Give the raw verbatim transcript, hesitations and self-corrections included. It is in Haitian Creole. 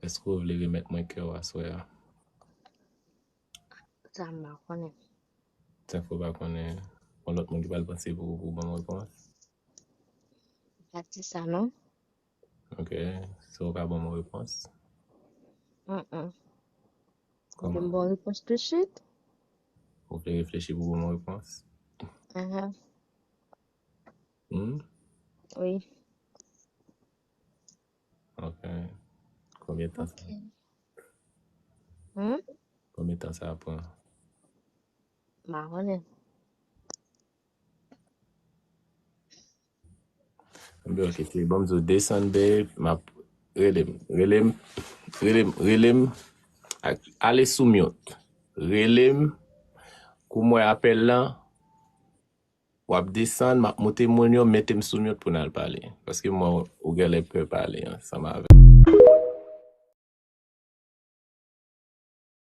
Èske w vle remèt mwen kè w aswè a? Sa m pa konnen. Sa fè w pa konnen yon lòt moun ki pral panse pou ou pou ban m repons? Pa di sa non. Ok. So w ka ban m yon repons? Mm-mm. Ou vle m ba w repons tousuit? Ou vle reflechi pou ban m yon repons? Aha. Hmm? Wi. Ok. Konbyen tan sa? Ok. Hmm? Konbyen tan sa pran? M pa konnen. Ebyen, ok, se bon, m di w desann, babe, m ap, rele m, rele m, rele m, rele m, ak, ale sou mute. Rele m, kou m wè apèl lan, w ap desann, m ap moute moun yo, mete m sou mute pou n al pale. Paske m wè ou genlè pè pale ansanm avè